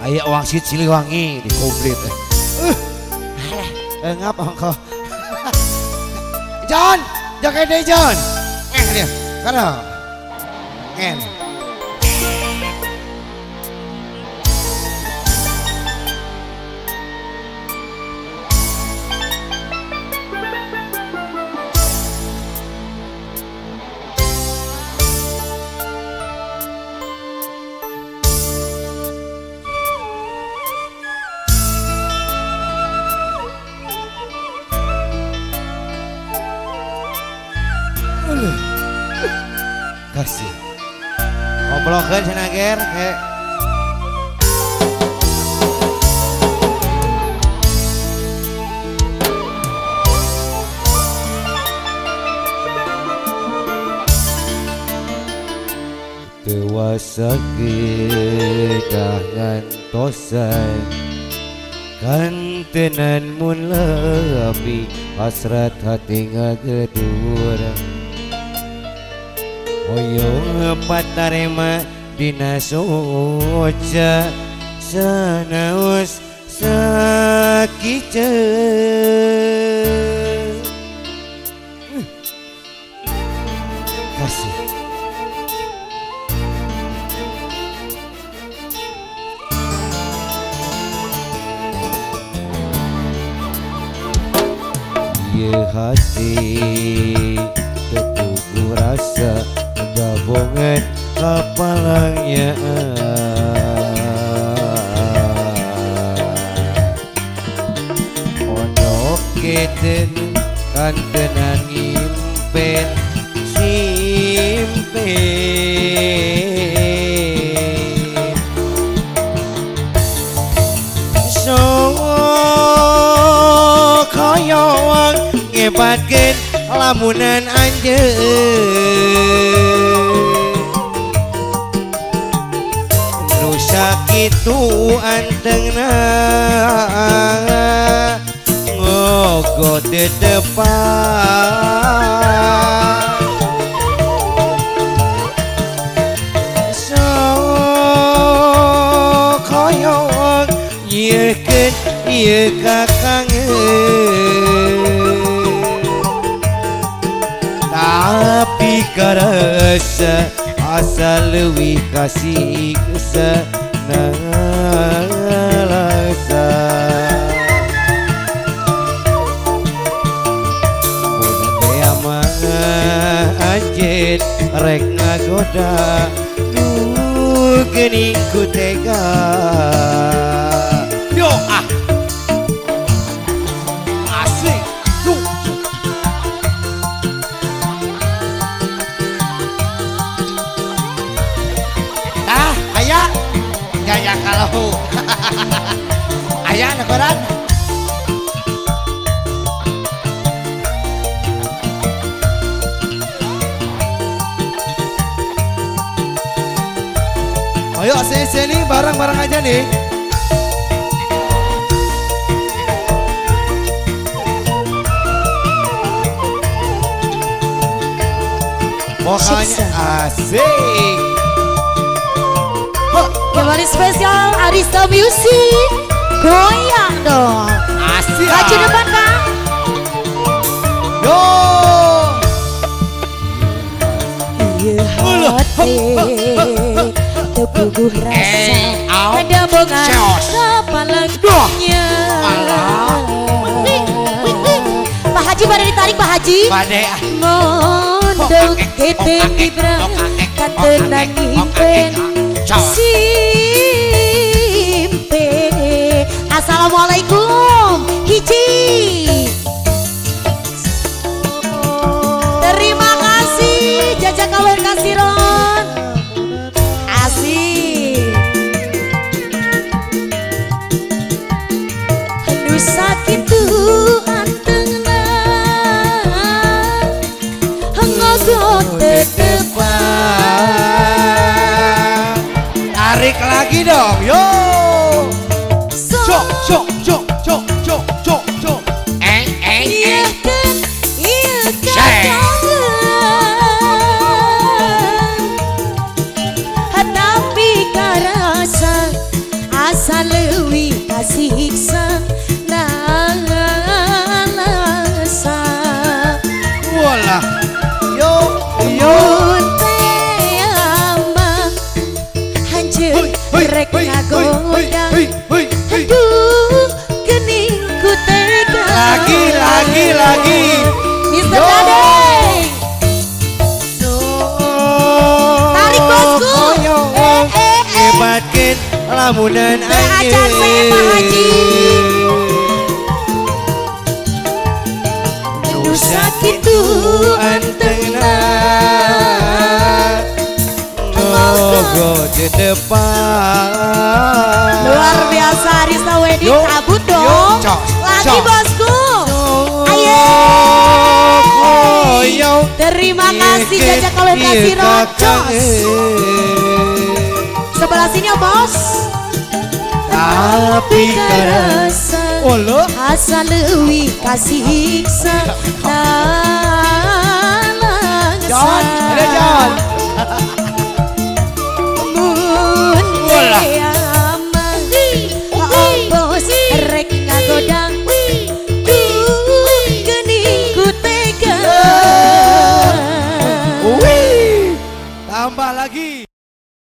Aya wangsit Siliwangi di komplit. Ngap engkau. John, jaga deh John. Dia, karena ngen. Kasih koplokeun cenah ger kayak dewasa gedangan tosan kantenan mun lebih hasrat hati ngagedur. Hoyong patarema dina soca sanaos sakice. Kasih. Ye hati tepuku rasa gabungan kapalangnya pondok keten kantenan ngimpen simpen so koyong ngebatkeun lamunan anjeun nu sakitu antengna ngogot tetepan so koyong nyiekeun ieu kakangeun tapi karasa asal leuwih kasih senalasa mun teh mah anjeun rek ngagoda nu geuning ku tega. Yo ah asik tuh. Ayah kalau ayah nekoran Ayo sini bareng-bareng aja nih. Pokoknya asik. Kembali spesial Arista Music. Goyang dong. Asik. Maju depan Kak. Yo. Iya hati tepuguh rasa ada bongan kepalanya. Pak Haji pada ditarik Pak Haji. Mondok kete kibra katenang impen simpe. Assalamualaikum hiji. Terima kasih Jajak Kawer Kasiron. Asik. Nu sakitu antengna ngogot tetepan. Tarik lagi dong, yo. Cok, cok, cok, cok, cok, cok, cok. Iya kan, iya kan. Tapi karena rek ngagodang. Aduh gening ku tega. Lagi lagi lagi. Mister Dadeng. Tarik bosku. Hebatkeun lamunan angin. Acan we Pak Haji. Nu sakitu antengna. Ngogo di depan. Luar biasa Arista Wedding cabut dong. Lagi bosku. Ayo. Terima kasih Jajak Kawin Kasih Rocos. Sebelah sini ya bos. Tapi karasa asa leuwih kasiksa nalangsa. John, ada John. Mun amang bos rek ngagodang. Duh geuning ku tega. Wih, tambah lagi.